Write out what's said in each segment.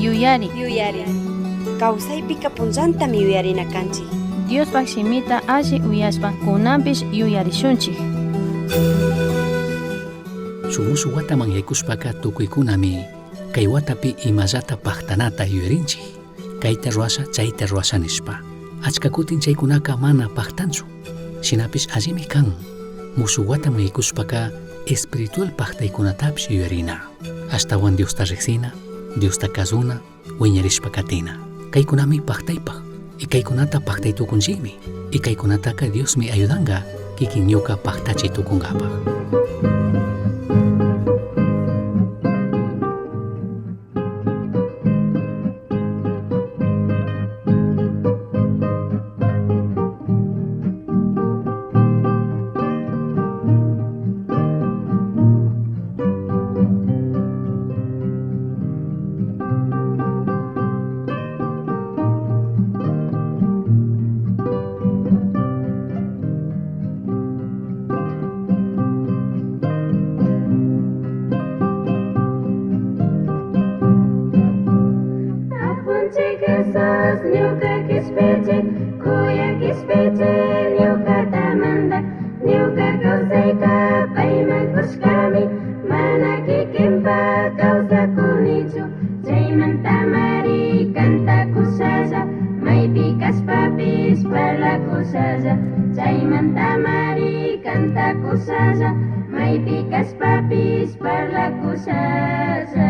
Yuyari. Yuyari. Kawsaypika punllantami yuyarina kanchik. Diospaj shimita alli uyashpa kunanpish yuyarishunchik. Shuk mushuk wataman yaykushpaka tukuykunami kay watapi imallata pajtanata yuyarinchik. Kayta ruwasha, chayta ruwasha nishpa. Achka kutin chaykunaka mana pajtanchu. Shinapish allimi kan. Mushuk wataman yaykushpaka espiritual pajtaykunatapish yuyarina. Ashtawan Diosta riksina, Diosta kazuna, wiñarishpa katina. Kaykunami pajtaypaj. Y kaykunata pajtay tukunchikmi. Y kaykunataka Diosmi ayudanka kikin ñuka pajtachi tukunkapaj. Apunchik Jesús, ñuka kishpichik, kuyak kishpichik, ñukata mandak, ñuka kawsayta payman kushkami, mana kikinpa kawsakunichu, chaymantamari kantakushalla, maypi kashpapish parlakushalla, chaymantamari kantakushalla, maypi kashpapish parlakushalla.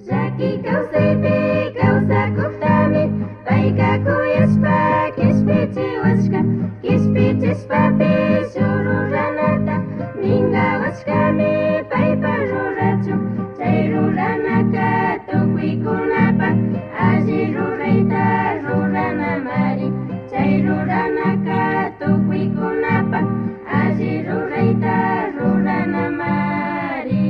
Llaki kawsaypi kawsakuqtami, payka kuyashpa kishpichiwashka, kishpichishpapish ruranata minkawashkami paypa rurachun, chay ruranaka tukuykunapaq alli rurayta ruranamari, chay ruranaka tukuykunapaq alli rurayta ruranamari.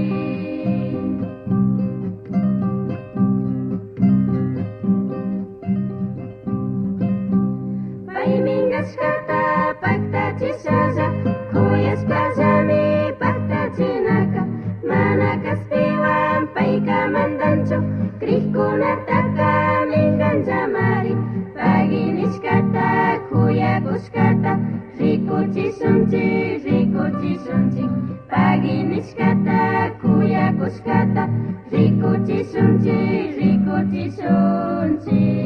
Pay minkashkata paktachishalla, kuyashpallami paktachinaka, mana kaspiwan payka mandanchu, krikkunataka minkanllamari, pagui nishkata kuyakushkata, rikuchishunchik, rikuchishunchik, pagui nishkata kuyakushkata, rikuchishunchik, rikuchishunchik.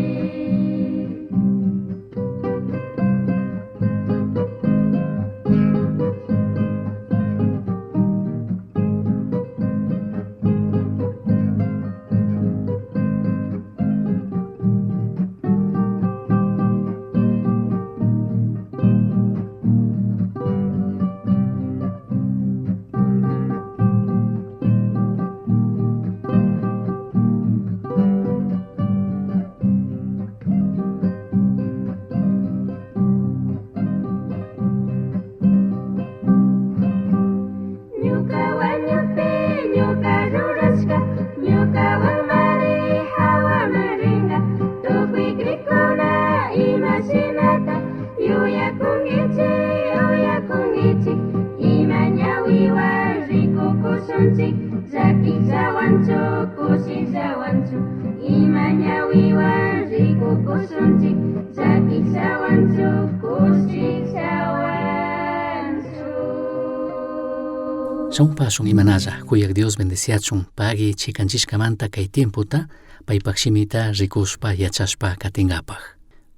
Ñuka wañukpi ñuka rurashka, ñuka wanmari hawaman rinka, tukuy krikuna imashinata yuyakunkichik, uyakunkichik, ima ñawiwan rikukushunchik, llakillawanchu kushillawanchu, ima ñawiwan rikukushunchik, llakillawanchu kushillawanchu. Shamunpashun imanalla, kuyak Dios bendeciachun, pagui chikanchishkamanta kay tiempota, paypak shimita rikushpa yachashpa katingapaj.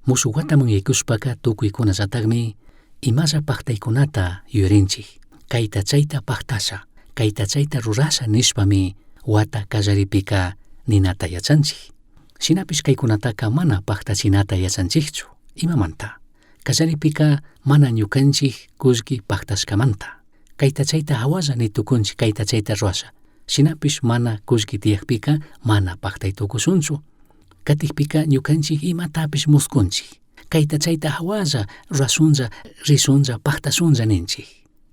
Mushuk wataman yaykushpaka tukuykunallatakmi imalla pajtaykunata yuyarinchik, kayta chayta pajtasha, kayta chayta rurasha nishpami wata kallaripika ninata yachanchik. Shinapish kaykunataka mana pajtachinata yachanchikchu. Imamanta? Kallaripika mana ñukanchik kullki pajtashkamanta. Kayta chayta hawalla ni tukunchik, kayta chayta ruwasha. Shinapish mana kullki tiyakpika mana pajtay tukushunchu. Katikpika ñukanchik imatapish muskunchik. Kayta chayta hawalla ruwashunlla, rishunlla, pajtashunlla ninchik.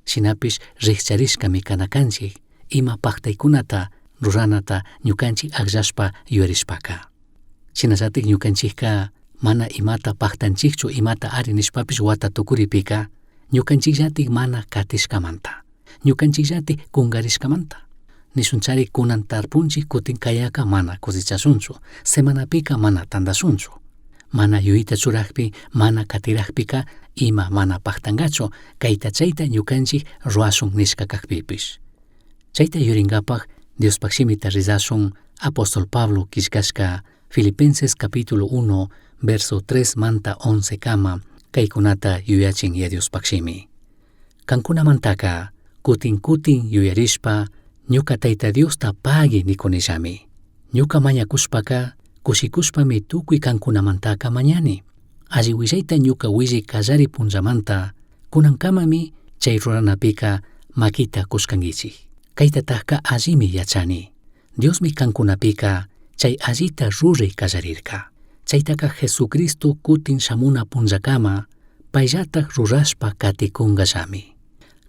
Shinapish rikcharishkami kana kanchik, ima pajtaykunata ruranata ñukanchik akllashpa yuyarishpaka. Shinallatik ñukanchikka mana imata pajtanchikchu, imata ari nishpapish wata tukuripika, Ñukanchikllatik mana katishkamanta. Ñukanchikllatik kungarishkamanta. Nishunchari kunan tarpunchik kutin kayaka mana cosechashunchu, semanapika mana tandashunchu. Mana yuyayta churakpi, mana katirakpika ima mana paktangachu, kayta chayta ñukanchik ruwashun nishka kakpipish. Chayta yurinkapak Diospaj shimita rizashun apóstol Pablo killkashka Filipenses capítulo 1 verso 3 manta 11 kama kaykunata yuyachin ya Diospaj shimi. Kankunamantaka kutin kutin yuyarishpa ñuka Tayta Diosta pagui nikunillami. Ñuka mañakushpaka kushikushpami tukuy kankunamantaka mañani. Alli willayta ñuka willay kallari punllamanta kunankamami chay ruranapika makita kushkankichik. Kaytatakka allimi yachani. Diosmi kankunapika chay allita ruray kallarirka. Chaytaka Jesucristo kutin shamuna punllakama payllatak rurashpa katikunkallami.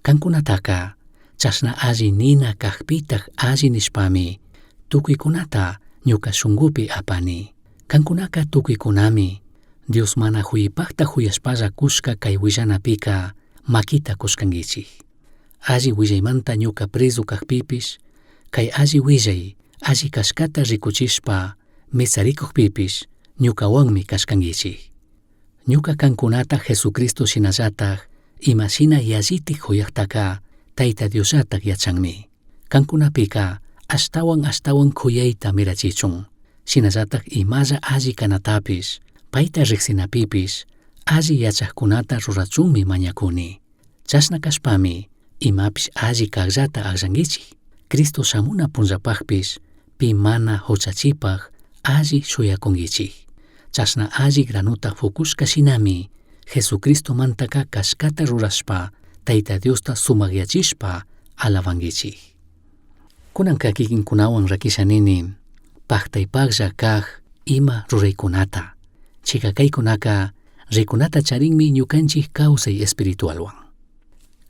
Kankunataka chashna alli nina kakpitak alli nishpami tukuykunata ñuka shunkupi apani. Kankunaka tukuykunami Dios mana huypakta huyashpalla kushka kay willanapika makita kushkankichik. Alli willaymanta ñuka preso kakpipish, kay alli willay alli kashkata rikuchishpa mitsarikukpipish ñukawanmi kashkankichik. Ñuka kankunata Jesucristo shinallatak imashina yallitik huyaktaka Tayta Diosllatak yachanmi. Kankunapika ashtawan ashtawan kuyayta mirachichun. Shinallatak imalla alli kanatapish, payta riksinapipish, alli yachakkunata rurachunmi mañakuni. Chashna kashpami imapish alli kakllata akllankichik. Cristo shamuna punllapakpish pi mana huchachipak alli shuyakunkichik. Chashna alli granuta fukushka shinami Jesucristomantaka kashkata rurashpa Tayta Diosta sumakyachishpa alabankichik. Kunanka kikinkunawan rakisha nini paktaypaklla kak ima ruraykunata. Chika kaykunaka rikunata charinmi ñukanchik kawsay espiritualwan.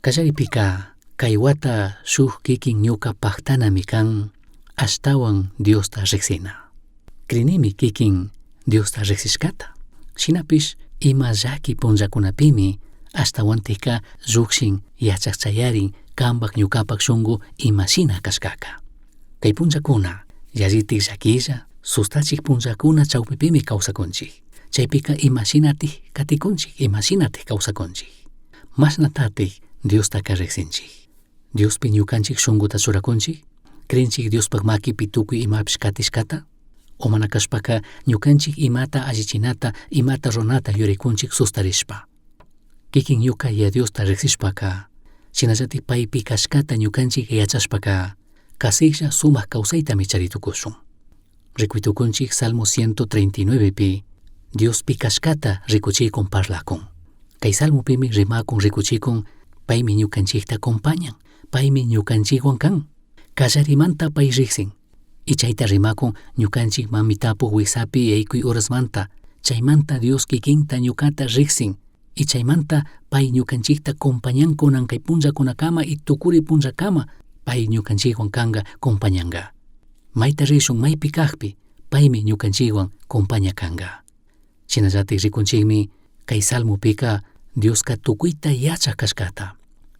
Kallaripika kay wata shuk kikin ñuka paktanami kan ashtawan Diosta riksina. Crinimi kikin Diosta riksishkata. Shinapish ima llaki punllakunapimi ashtawantika llukshin yachakchayarin kampak ñukapak shunku imashina kashkaka. Kay punllakuna yallitik llakilla sustachik punllakuna chawpipimi kawsakunchik. Chaypika imashinatik katikunchik, imashinatik kawsakunchik. Mashnatatik Diostaka riksinchik. Diospi ñukanchik shunkuta churakunchik, crinchik Diospak makipi tukuy imapish katishkata, o mana kashpaka ñukanchik imata allichinata, imata runata yurikunchik sustarishpa. Kikin ñuka ya Diosta riksishpaka, shinallatik paypi kashkata ñukanchik yachashpaka, kasiklla sumak kawsaytami charitukushun. Rikuytukunchik Salmo 139 pi Diospi kashkata rikuchikun parlakun. Kay salmopimi rimakun rikuchikun paymi ñukanchikta acompañan, paymi ñukanchikwan kan. Kallarimanta pay riksin. Y chayta rimakun ñukanchik mamitapu wiksapi yaykuy urasmanta, chaymanta Dios kikinta ñukata riksin. Y chaymanta pay ñukanchikta compañan kunan kay punllakunakama y tukuri punllakama pay ñukanchikwan kanka compañanka. Mayta rishun maypi kakpi paymi ñukanchikwan compaña kanka. Shinallatik rikunchikmi kay salmopika Dioska tukuyta yachak kashkata.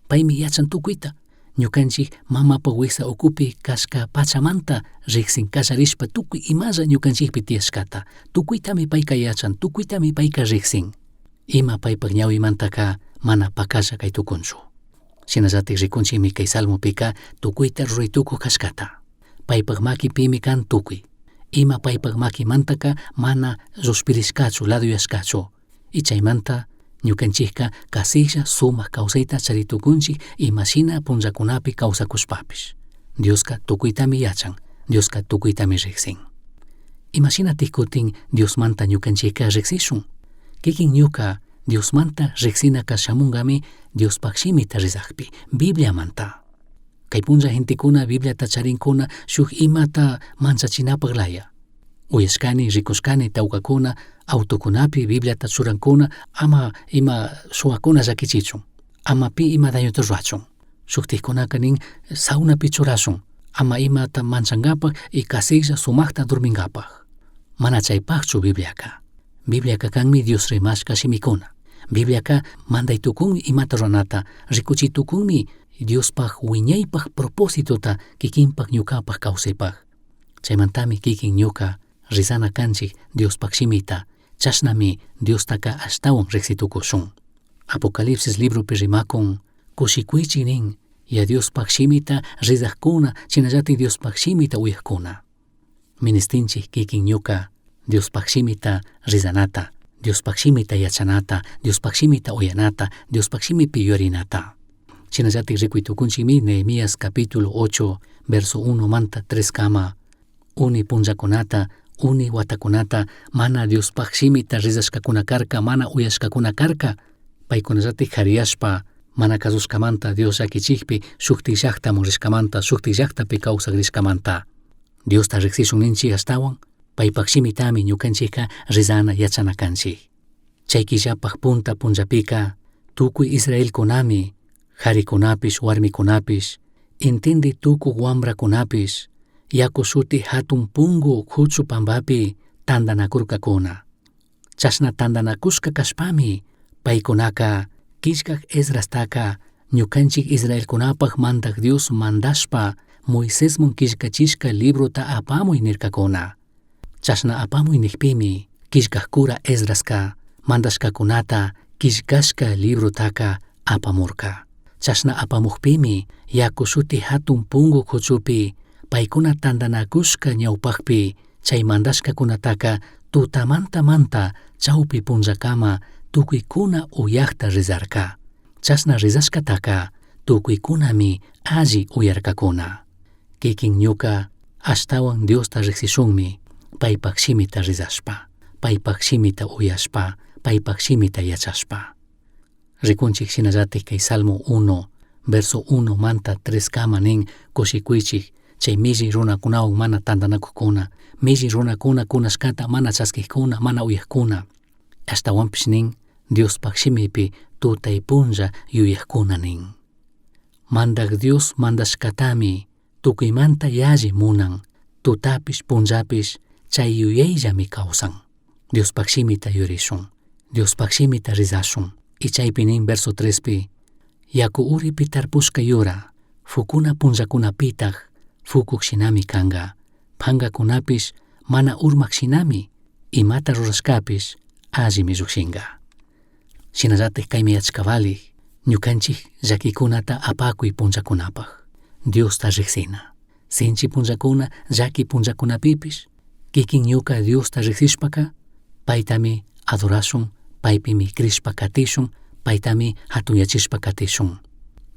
Paymi yachan tukuyta. Ñukanchik mamapa wiksa ukupi kashka pachamanta riksin kallarishpa tukuy imalla ñukanchikpi tiyashkata. Tukuytami payka yachan, tukuytami payka riksin. Ima paypak ñawimantaka mana pakalla kay tukunchu. Shinallatik rikunchikmi kay salmopika tukuyta ruraytukuq kashkata. Paypak makipimi kan tukuy. Ima paypak makimantaka mana llushpirishkachu, laduyashkachu. Y chaymanta ñukanchikka kasiklla sumak kawsayta charitukunchik imashina punllakunapi kawsakushpapish. Dioska tukuytami yachan, Dioska tukuytami riksin. Imashinatik kutin Diosmanta ñukanchikka riksishun. Kikin ñuka Diosmanta riksinaka shamunkami Diospak shimita rizakpi, Bibliamanta. Kay punlla gentekuna Bibliata charinkuna shuk imata manchachinapak laya. Uyashkani, rikushkani tawkakuna autokunapi Bibliata churankuna ama ima suwakuna llakichichun, ama pi ima dañota rurachun. Shuktikkunaka nin saunapi churashun, ama imata manchankapak y kasiklla sumakta durminkapak. Mana chaypakchu Bibliaka. Bibliaka kanmi Dios rimashka shimikuna. Bibliaca mandai tucunmi imata ruranata, ricuchi tucunmi Diospaj wiñaypaj propósitota kikinpaj ñucapaj kawsaypaj. Chaymantami kikin ñuca rizana kanchik Diospaj shimita, chashnami Diostaka ashtawan riqsitukushun. Apocalipsis libropi rimakun kushikuychik nin ya Diospaj shimita rizajkuna, shinallatik Diospaj shimita uyajkuna. Ministinchik kikin ñuka Diospaj shimita rizanata, Diospaj shimita yachanata, Diospaj shimita uyanata, Diospaj shimipi yuyarinata. Shinallatik rikuy tukunchikmi Nehemías capítulo 8, verso 1 manta 3 kama, uni punllakunata, uni watakunata, mana Diospaj shimita rizashkakuna karka, mana uyashkakuna karka, paykunallatik jariyashpa, mana kasushkamanta Dios llakichikpi shuktik llaktaman rishkamanta, shuktik llaktapi kawsakrishkamanta. Diosta riqsishun ninchik ashtawan, paypaj shimitami ñukanchikka rizana yachana kanchik. Chay killapaj punta punllapika, tukuy israelkunami, jarikunapish warmikunapish, intindi tukuq wamrakunapish, yaku shuti hatun pungu huchu pambapi tantanakurkakuna. Chashna tantanakushka kashpami, paykunaka killkak Esdrastaka ñukanchik israelkunapaj mandak Dios mandashpa Moisesman killkachishka librota apamuy nirkakuna. Chashna apamuy nikpimi killkak cura Esdraska mandashkakunata killkashka librotaka apamurka. Chashna apamukpimi yaku shuti hatun pungu kuchupi paykuna tantanakushka ñawpakpi chay mandashkakunataka tutamanta manta chawpi punllakama tukuykuna uyakta rizarka. Chashna rizashkataka tukuykunami alli uyarkakuna. Kikin ñuka ashtawan Diosta riqsishunmi paypaj shimita rizashpa, paypaj shimita uyashpa, paypaj shimita yachashpa. Rikunchik shinallatik kay Salmo 1, verso 1 manta 3 kama nin kushikuychik chay milli runakunawan mana tantanakuqkuna, milli runakuna kunashkata mana chaskiqkuna, mana uyaqkuna. Ashtawanpish nin Diospaj shimipi tutay punlla yuyaqkuna nin. Mandak Dios mandashkatami tukuymanta yalli munan, tutapish punllapish chay yuyayllami kawsan. Diospaj shimita yurishun, Diospaj shimita rizashun. Y chaypi nin verso 3 pi, yaku uripi tarpushka yura, fukuna punllakunapitaq fukuk shinami kanka, pankakunapish mana urmak shinami, imata rurashkapish allimi llukshinka. Shinallatik kaymi achkavalik, ñukanchik llakikunata apakuy punllakunapaj, Diosta riqsina. Sinchi punllakuna, llaki punllakunapipish, kikin ñuka Diosta riqsishpaka, paytami adorashun, paypimi crishpa katishun, paytami hatunyachishpa katishun.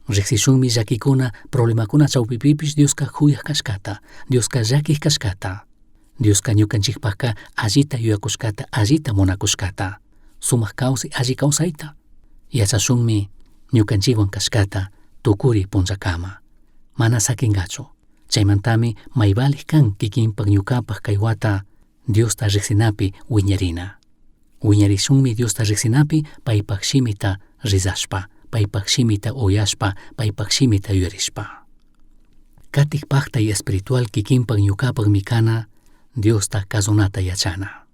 Riqsishunmi llakikuna, problemakuna chawpipipish Dioska huyaq kashkata, Dioska llakiq kashkata. Dioska ñukanchikpajka allita yuyakushkata, allita munakushkata, sumaq kawsay, alli kawsayta. Yachashunmi ñukanchikwan kashkata tukuri punllakama. Mana sakinkachu. Chaymantami maybalik kan kikinpak ñukapak kay wata Diosta riqsinapi wiñarina. Wiñarishunmi Diosta riqsinapi paypaj shimita rizashpa, paypaj shimita uyashpa, paypaj shimita yuyarishpa. Katik paktay espiritual kikinpak ñukapak mikana Diosta kasunata yachana.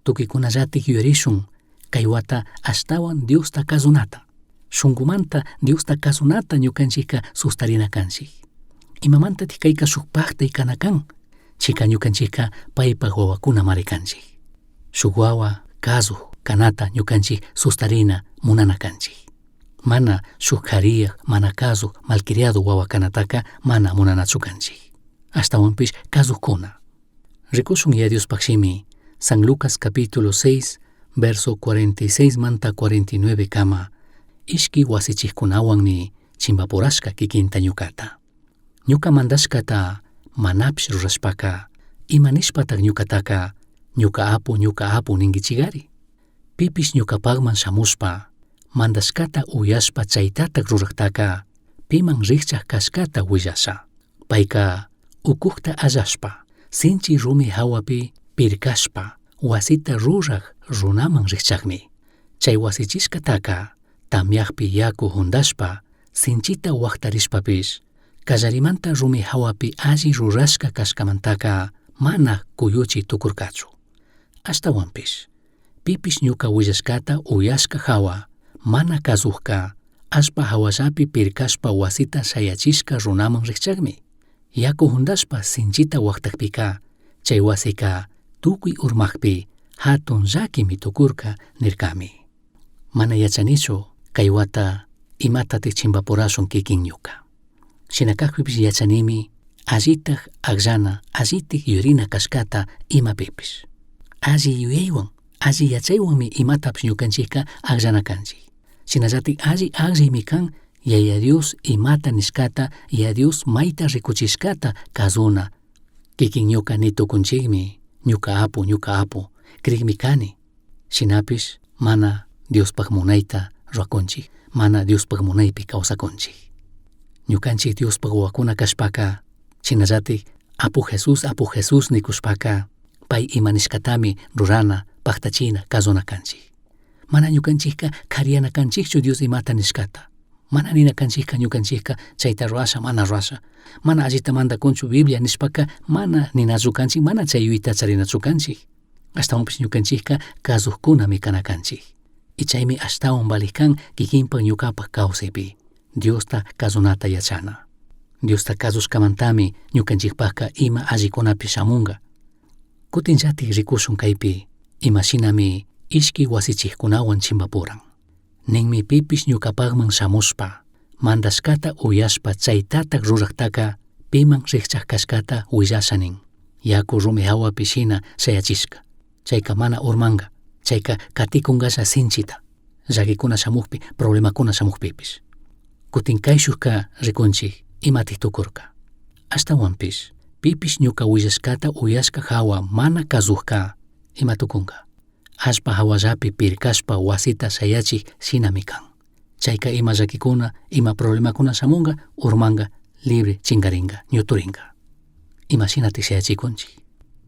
Tukuykunallatik yuyarishun kay wata ashtawan Diosta kasunata. Shunkumanta Diosta kasunata ñukanchikka sustarina kanchik. Imamantatik kayka shuk paktay kana kan, chika ñukanchikka paypak wawakuna mari kanchik. Shuk wawa kasuq kanata ñukanchik sustarina munana kanchik. Mana shuk kariyaq, mana kasuq, malcriado wawa kanataka mana munanachu kanchik. Ashtawanpish kasuqkuna. Rikushun ya Diospaj shimi, San Lucas capítulo 6, verso 46 manta 49 kama, ishki wasichikkunawanmi chimpapurashka kikinta ñukata. Ñuka mandashkata manapish rurashpaka, ima nishpatak ñukataka, ñuka apu, ñuka apu ninkichigari. Pipish ñukapakman shamushpa, mandashkata uyashpa chaytatak ruraktaka, piman rikchak kashkata willasha. Payka ukukta allashpa, sinchi rumi hawapi pirkashpa, wasita rurak runaman rikchakmi. Chay wasichishkataka, tamyakpi yaku hundashpa, sinchita waktarishpapish, kallarimanta rumi hawapi alli rurashka kashkamantaka mana kuyuchi tukurkachu. Ashtawanpish, pipish ñuka willashkata uyashka hawa, Mana kazujka allpa hawallapi pirkashpa wasita shayachishka runaman rijchakmi. Yaku hundashpa sinchita waktakpika, chay wasika tukuy urmakpi hatun llakimi tukurka nirkami. Mana yachanichu kay wata imatatik chimpapurashun kikin ñuka. Shina kakpipish yachanimi allitaj akllana, allitik yuyarina kashkata imapipish. Alli yuyaywan, alli yachaywanmi imatapish ñukanchikka akllana kanchik. Shinallatik alli akllaymi kan Yaya Dios imata nishkata, Yaya Dios mayta rikuchishkata kazuna. Kikin ñuka ni tukunchikmi, ñuka apu, ñuka apu, krikmi kani. Shinapish mana Diospaj munayta rurakunchik, mana Diospaj munaypi kawsakunchik. Ñukanchik Diospaj wawakuna kashpaka, shinallatik Apu Jesús, Apu Jesús nikushpaka, pay ima nishkatami rurana, paktachina, kazuna kanchik. Mana ñukanchikka kariyana kanchikchu Dios imata nishkata. Mana nina kanchikka ñukanchikka chayta rurasha, mana rurasha. Mana allita mandakunchu Biblia nishpaka mana ninachu kanchik, mana chay yuyayta charinachu kanchik. Ashtawanpish ñukanchikka kazujkunami kana kanchik. Y chaymi ashtawan valik kan kikinpak ñukapak kawsaypi. Diosta kazunata yachana. Diosta kazushkamantami ñukanchikpakka ima allikunapish shamunga. Kutinllatik rikushun kaypi imashinami ishki wasichikkunawan chimbapuran. Ninmi pipish ñukapakman shamushpa, mandashkata uyashpa chaytatak ruraktaka piman rikchak kashkata willasha nin. Yaku rumi hawapi shina shayachishka. Chayka mana urmanga, chayka katikungalla sinchita. Llakikuna shamukpi, problemakuna shamukpipish. Kutin kayshukka rikunchik imatik tukurka. Ashtawanpish, pipish ñuka willashkata uyashka hawa mana kazujka ima tukunka. Allpa hawallapi pirkashpa wasita shayachik shinami kan. Chayka ima llakikuna, ima problemakuna shamunga, urmanga, libre chingaringa, ñuturinga. Ima shinatik shayachikunchik.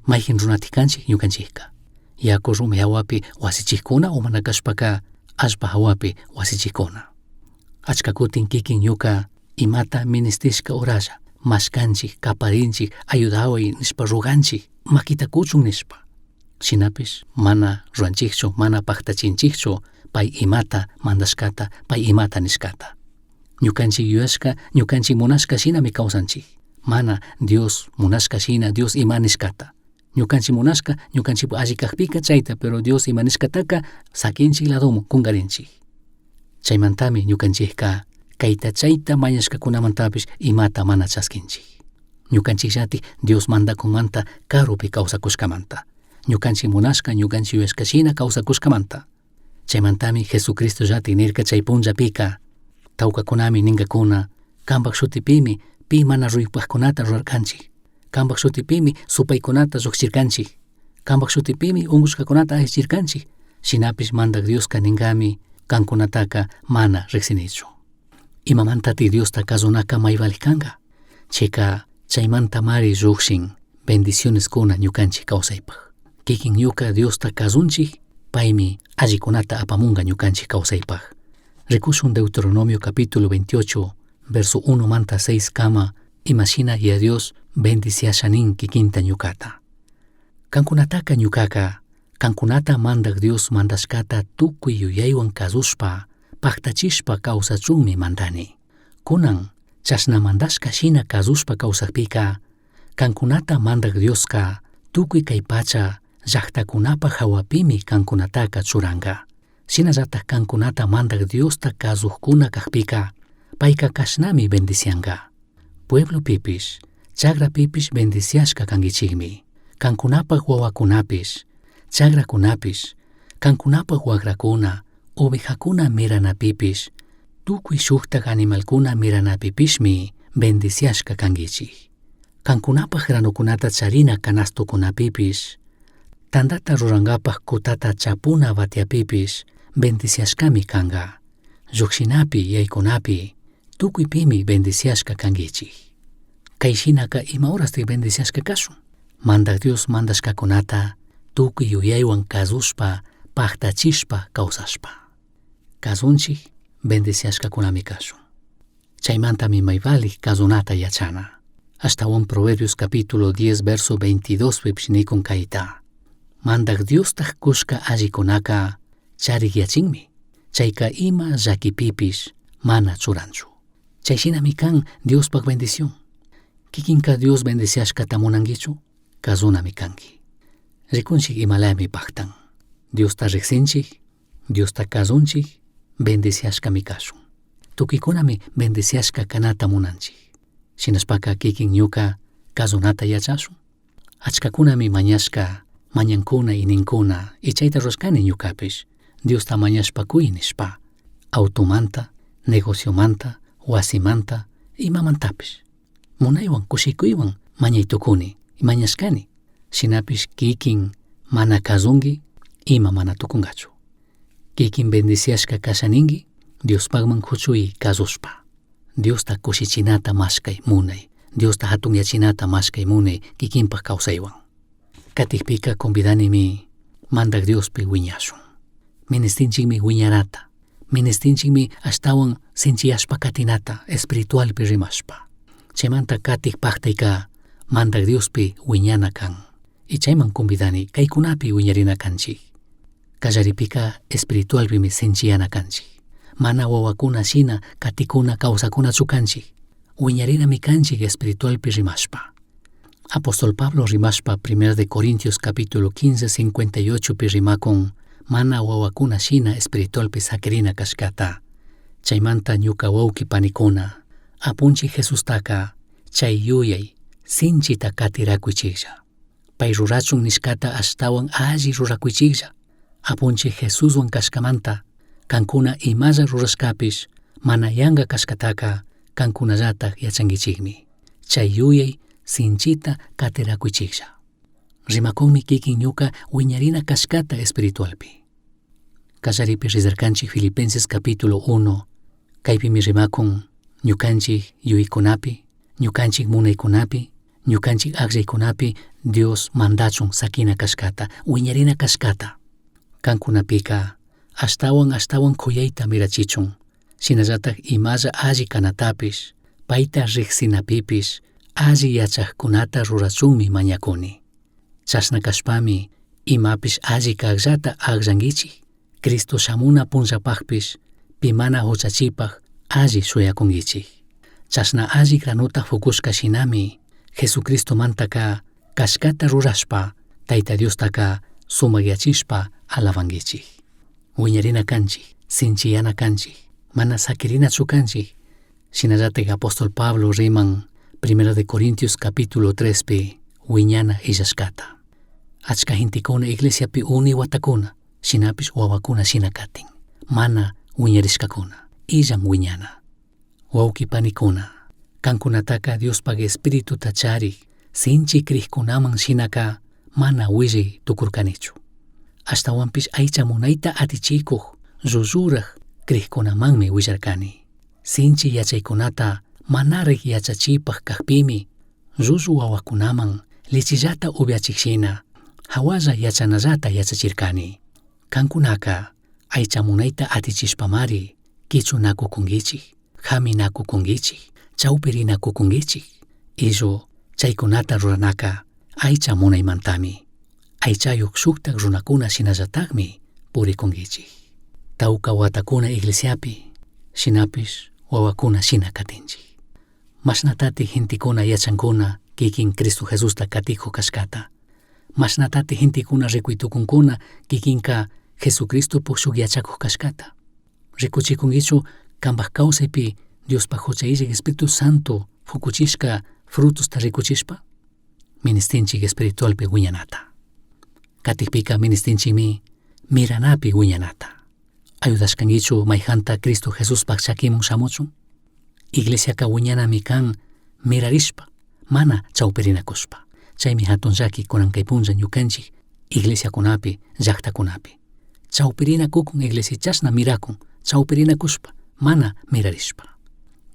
Mayjin runatik kanchik ñukanchikka. Yaku rumi hawapi wasichikkuna o mana kashpaka allpa hawapi wasichikkuna. Achka kutin kikin ñuka imata ministishka horalla, mashkanchik, kaparinchik, ayudaway nishpa ruganchik, makita kuchun nishpa. Shinapish mana ruranchikchu, mana paktachinchikchu pay imata mandashkata, pay imata nishkata. Ñukanchik yuyashka, ñukanchik munashka shinami kawsanchik. Mana Dios munashka shina, Dios ima nishkata. Ñukanchik munashka, ñukanchik alli kakpika chayta, pero Dios ima nishkataka sakinchik ladomu, kungarinchik. Chaymantami ñukanchikka kayta chayta mañashkakunamantapish imata mana chaskinchik. Ñukanchikllatik Dios mandakunmanta karupi kawsakushkamanta. Ñukanchik munashka, ñukanchik yuyashka shina kawsakushkamanta. Chaymantami Jesucristo llatik nirka chay punllapika, tawkakunami ninkakuna, kampak shutipimi pi mana ruypajkunata rurarkanchik. Kampak shutipimi supaykunata llukchirkanchik. Kampak shutipimi unkushkakunata allichirkanchik. Shinapish mandak Dioska ninkami kankunataka mana riksinichu. Imamantatik Diosta kazunaka may valik kanka? Chayka chaymantamari llukshin bendicioneskuna ñukanchik kawsaypak. Kikin ñuka Diosta kazunchik, paymi allikunata apamunga ñukanchik kawsaypak. Rikushun Deuteronomio capítulo 28, verso 1 manta 6 kama, imashina ya Dios bendiciashanin kikinta ñukata. Kankunataka ñukaka, kankunata mandak Dios mandashkata tukuy yuyaywan kazushpa, paktachishpa kawsachunmi mandani. Kunan, chashna mandashka shina kazushpa kawsakpika, kankunata mandak Dioska tukuy kay pacha llaktakunapa hawapimi kankunataka churanka. Shinallatak kankunata mandak Diosta kazujkuna kakpika, payka kashnami bendicianka. Pueblopipish, chakrapipish bendiciashka kankichikmi. Kankunapak wawakunapish, chakrakunapish, kankunapak wagrakuna, ovejakuna miranapipish, tukuy shuktak animalkuna miranapipishmi bendiciashka kankichik. Kankunapak granokunata charina canastokunapipish, tantata rurankapak kutata chapuna batiapipish bendiciashkami kanka. Llukshinapi, yaykunapi, tukuypimi bendiciashka kankichik. Kay shinaka ima horastik bendiciashka kashun? Mandak Dios mandashkakunata tukuy yuyaywan kazushpa, paktachishpa kawsashpa. Kazunchik bendiciashkakunami kashun. Chaymantami may valik kazunata yachana. Ashtawan Proverbios capítulo 10 verso 22 pipish nikun kayta. Mandak Diostaj kushka allikunaka charikyachinmi. Chaica ima llaquipipish mana churanchu. Chay shinami kan Diospaj bendición. Kikinka Dios bendiciashkata munankichu? Kazunami kanki. Rikunchik imalami paktan. Diosta riqsinchik, Diosta kazunchik, bendiciashkami kashun. Tukuykunami bendiciashka kanata munanchik. Shinashpaka kikin ñuka kazunata yachashun. Achkakunami mañashka, mañankuna y ninkuna, y chayta rurashkani ñukapish, Diosta mañashpa kuy nishpa, automanta, negociomanta, wasimanta, imamantapish. Munaywan kushikuywan mañaytukuni, mañashkani. Shinapish kikin mana kazunki, ima mana tukungachu. Kikin bendiciashka kashaninki, Diospakman kuchuy kazushpa. Diosta kushichinata mashkay munay, Diosta hatunyachinata mashkay munay kikinpak kawsaywan. Katikpika convidanimi mandak Diospi wiñashun. Ministinchikmi wiñarata, ministinchikmi ashtawan sinchiyashpa katinata espiritualpi rimashpa. Chaymanta katik paktayka mandak Diospi wiñana kan. Y chayman convidani kaykunapi wiñarina kanchik. Kallaripika espiritualpimi sinchiyana kanchik. Mana wawakuna shina katikuna kawsakunachu kanchik. Wiñarinami kanchik espiritualpi rimashpa. Apóstol Pablo rimashpa 1 de Corintios capítulo 15 58 pi rimakun mana wawakuna shina espiritualpi sakirina kashkata. Chaymanta ñuka wawki panikuna apunchik Jesustaka chay yuyay sinchita katirakuychiklla. Pay rurachun nishkata ashtawan alli rurakuychiklla. Apunchik Jesuswan kashkamanta kankuna imalla rurashkapish mana yanka kashkataka kankunallatak yachankichikmi. Chay yuyay sinchita katirakuychiklla. Rimakunmi kikin ñuka wiñarina kashkata espiritualpi. Kallaripi rizarkanchik Filipenses capítulo 1, kaypimi rimakun ñukanchik yuyaykunapi, ñukanchik munaykunapi, ñukanchik akllaykunapi Dios mandachun sakina kashkata, wiñarina kashkata. Kankunapika ashtawan ashtawan kuyayta mirachichun, shinallatak imalla alli kanatapish, payta riqsinapipish alli yachaqkunata rurachunmi mañakuni. Chashna kashpami imapish alli kaqllata akllankichik, Cristo shamuna punllapaqpish pi mana huchachipaq alli shuyakunkichik. Chashna alli granuta fukushka shinami Jesucristomantaka kashkata rurashpa Tayta Diostaka sumakyachishpa alabankichik. Wiñarina kanchik, sinchiyana kanchik, mana sakirinachu kanchik. Shinallatak apóstol Pablo riman 1 de Corintios capítulo 3 pi wiñana illashkata. Achka gentekuna iglesiapi uni watakuna, shinapish wawakuna shina katin, mana wiñarishkakuna, illan wiñana. Wawki panikuna, kankunataka Diospaj espirituta charik, sinchi krikkunaman shinaka mana willay tukurkanichu. Ashtawanpish aycha munayta atichikuq, llullurak krikkunamanmi willarkani. Sinchi yachaykunata manarik yachachipaj kakpimi, llullu wawakunaman lichillata upyachik shina, hawalla yachanallata yachachirkani. Kankunaka aycha munayta atichishpamari kichunakukunkichik, haminakukunkichik, chawpirinakukunkichik. Illu chaykunata ruranaka aycha munaymantami. Aychayuq shuktak runakuna shinallatakmi purikunkichik. Tawka watakuna iglesiapi, shinapish wawakuna shina katinchik. Mashnatati gentekuna yachankuna kikin Cristo Jesusta katikuq kashkata. Mashnatati gentekuna rikuytukunkuna kikinka Jesucristopuk shuk yachakuq kashkata. Rikuchikunkichu kanpak kawsaypi Diospaj hucha illak Espíritu Santo fukuchishka frutosta rikuchishpa? Ministinchik espiritualpi wiñanata. Katikpika ministinchikmi miranapi wiñanata. Ayudashkankichu mayjanta Cristo Jesuspaj chakimun shamuchun? Iglesiaka wiñanami kan mirarishpa, mana chawpirinakushpa. Chaymi hatun llaki kunan kay punlla ñukanchik iglesiakunapi, llaktakunapi. Chawpirinakukun iglesia chashna mirakun, chawpirinakushpa, mana mirarishpa.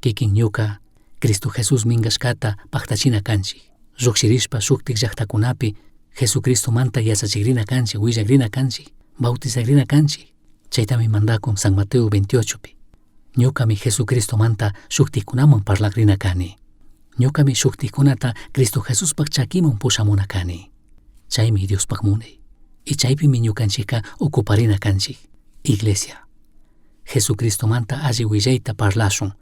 Kikin ñuka Cristo Jesús minkashkata paktachina kanchik. Llukshirishpa shuktik llaktakunapi Jesucristomanta yachachikrina kanchik, willakrina kanchik, bautizakrina kanchik. Chaytami mandakun San Mateo 28 pi. Ñukami Jesucristomanta shuktikkunaman parlakrina kani. Ñukami shuktikkunata Cristo Jesuspaj chakiman pushamuna kani. Chaymi Diospaj munay. Y chaypimi ñukanchikka ocuparina kanchik. Iglesia. Jesucristomanta alli willayta parlashun.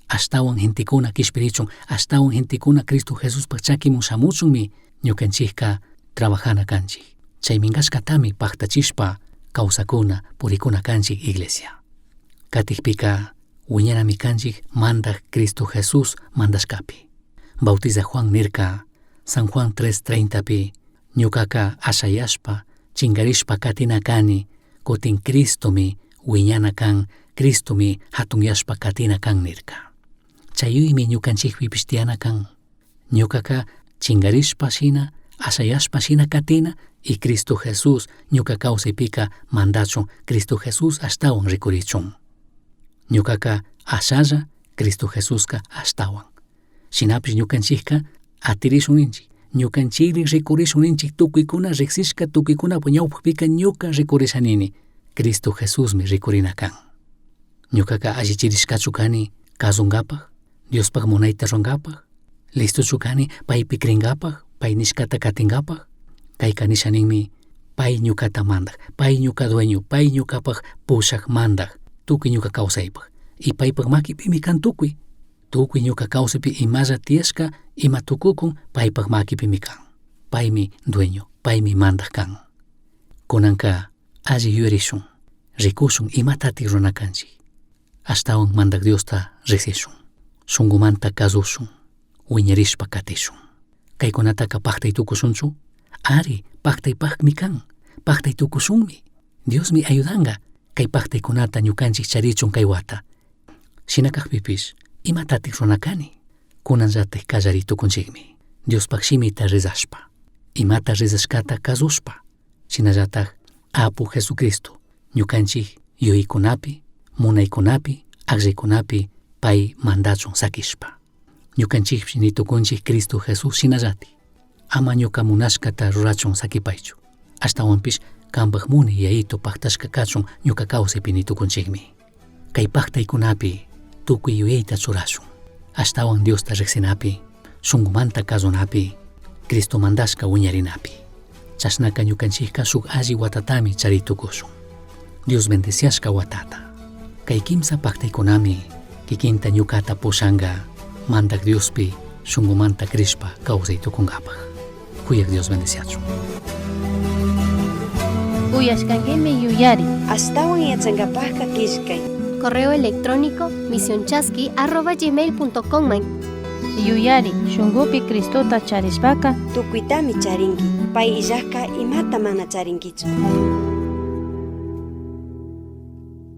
Ashtawan gentekuna kishpirichun, ashtawan gentekuna Cristo Jesuspaj chakimun shamuchunmi ñukanchikka trabajana kanchik. Chay minkashkatami paktachishpa kawsakuna purikuna kanchik iglesia. Katikpika wiñanami kanchik mandak Cristo Jesús mandashkapi. Bautiza Juan nirka San Juan 3:30pi ñukaka ashayashpa chingarishpa katina kani kutin Cristomi wiñana kan Cristomi hatunyashpa katina kan nirka. Chayuymi ñukanchikpipish tiyana kan. Ñukaka chingarishpa shina ashayashpa shina katina y Cristo Jesús ñuka kawsaypika mandachun Cristo Jesús ashtawan rikurichun. Ñukaka ashalla Cristo Jesuska ashtawan. Shinapish ñukanchikka atirishun ninchik. Ñukanchikri rikurishun ninchik tukuykuna riksishka tukuykunapa ñawpakpika ñuka rikurisha nini. Cristo Jesusmi rikurina kan. Ñukaka allichirishkachu kani kasunkapaj, Diospaj munayta ruwankapaj, listochu kani paypi krinkapaj, pay nishkata katinkapaj. Kayka nisha ninmi pay ñukata mandak, pay ñuka dueño, pay ñukapaj pushak mandak, tukuy ñuka kawsaypaj. Y paypaj makipimi kan tukuy. Tukuy ñuka kawsaypi imalla tiyashka, ima tukukun, paypaj makipimi kan. Paymi dueño, paymi mandak kan. Kunanka alli yuyarishun, rikushun imatatik runa kanchik. Ashtawan mandak Diosta riksishun, shunkumanta kasushun, wiñarishpa katishun. Kaykunataka paktay tukushunchu? Ari, paktaypakmi kan, paktay tukushunmi. Diosmi ayudanka kay paktaykunata ñukanchik charichun kay wata. Shina kakpipish, imatatik runa kani? Kunanllatik kallari tukunchikmi. Diospaj shimita rezashpa, imata rezashkata kasushpa. Shinallatak Apu Jesucristo ñukanchik yuyaykunapi, munaykunapi, akllaykunapi pay mandachun sakishpa. Ñukanchikpish nitukunchik Cristo Jesús shinallatik. Ama ñuka munashkata rurachun sakipaychu. Ashtawanpish kanpaj muni Yayito paktashka kachun ñuka kawsaypi nitukunchikmi. Kay paktaykunapi tukuy yuyayta churashun. Ashtawan Diosta riksinapi, shunkumanta kasunapi, Cristo mandashka wiñarinapi. Chashnaka ñukanchikka shuk alli watatami charitukushun. Dios bendeciashka watata. Kay kimsa paktaykunami kikinta ñukata pushanka mandak Diospi shunkumanta krishpa kawsay tukunkapaj. Kuyak Dios bendeciachun. Uyashkankimi yuyari. Ashtawan yachankapajka killkay. Correo electrónico misionchasqui@gmail.com. Yuyari, shunkupi Cristota charishpaka Tukuytami charinki. Pay illajka imata mana charinkichu.